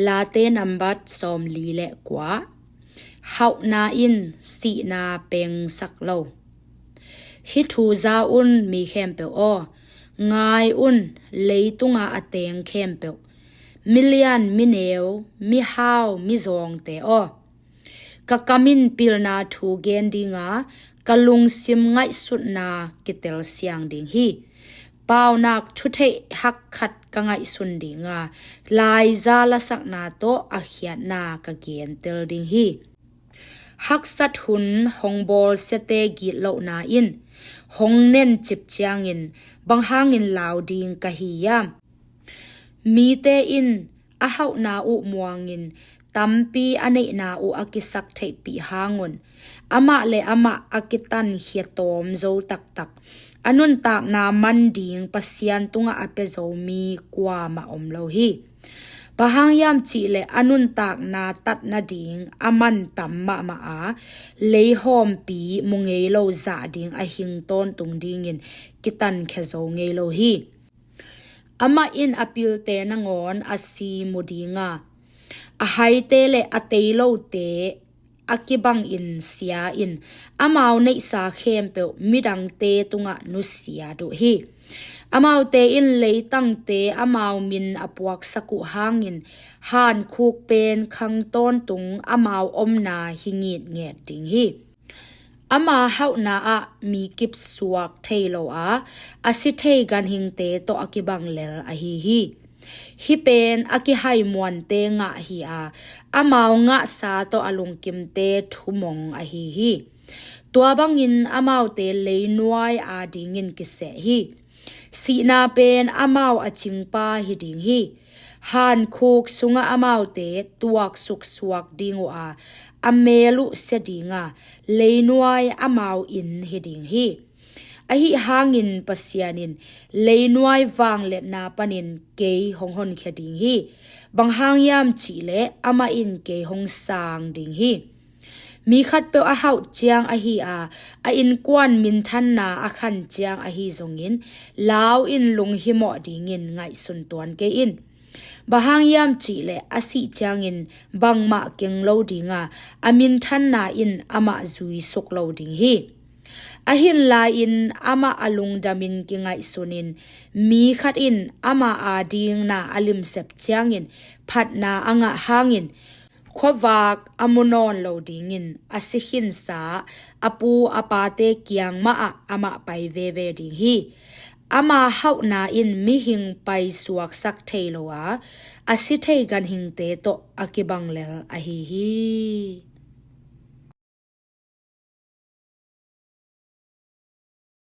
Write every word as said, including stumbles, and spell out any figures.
Late nambat sawmli le kua. Hauhna in sihna pengsak lo. Hih thu za un, mi khempeuh aw, ngai un, leitunga a teng khempeuh, milian, mineu, mihau, mizawngte aw. Ka kam in pilna thu gen dinga, ka lungsim ngaihsutna kitel siang ding hi. Paunak thutheih hakkhat ka ngaihsun dinga, laiza lasakna tawh a khiatna ka gentel ding hi. Haksat hun hong bawlsiate gitlohna in hong nencip ciangin bang hangin lau ding ka hi hiam? Mite in a hauhna uh muangin tampi a neihna uh a kisak theihpih hangun, amah le amah a kitankhia tawm zo taktak, a nuntakna man ding Pasian tungah a pia zo mi kuamah om lo hi. Bang hang hiam cihleh a nuntakna tat nading a man tam mahmah a, leihawmpi mu ngei lo zah ding a hing tawntung dingin kitankhia zo ngei lo hi. Amah in a pilte nangawn a si mu dinga, a haite le a tei lote a kibangin sia in, amau neihsa khempeuh midangte tungah nusia duh hi. Amaute in leitangte amau min a puaksak uh hangin hankhuk pen khang tawntung amau omna hi ngitnget ding hi. Ama hauhna ah mi kipsuak thei lo a, a si thei ganhingte tawh a kibang lel ahi hi. Hih pen a kihaimuante ngah hi a, amau ngahsa tawh a lungkimte thumong ahi hi. Tua bangin amaute leinuai adingin kiseh hi. Sihna pen amau a cingpa hi ding hi. Hankhuk sungah amaute tuaksuk suak ding uh a, a mel uh sia dinga, leinuai amau inn hi ding hi. Ahi hangin Pasian in leinuai vangliatna panin kei hong honkhia ding hi. Bang hang hiam cihleh amah in kei hong sang ding hi. Mi khatpeuh a hauh ciang ahi a, a innkuan minthanna a khan ciang ahi zongin, lau in lunghimawh dingin ngaihsun tuan kei in. Bang hang hiam cihleh a sih ciangin bangmah keng lo dinga, a minthanna in amah zuisuk lo ding hi. A hin lai-in amah a lungdamin kingaihsunin, mi khat in ama adingna a limsep ciangin phatna a ngah hangin, khuavak a mu nawn lo dingin a si khinsa a pu a pate kiang mahah amah pai veve ding hi. Ama hauhna in mihing paisuaksak thei lo a, a si thei ganhingte tawh a kibang lel ahi hi.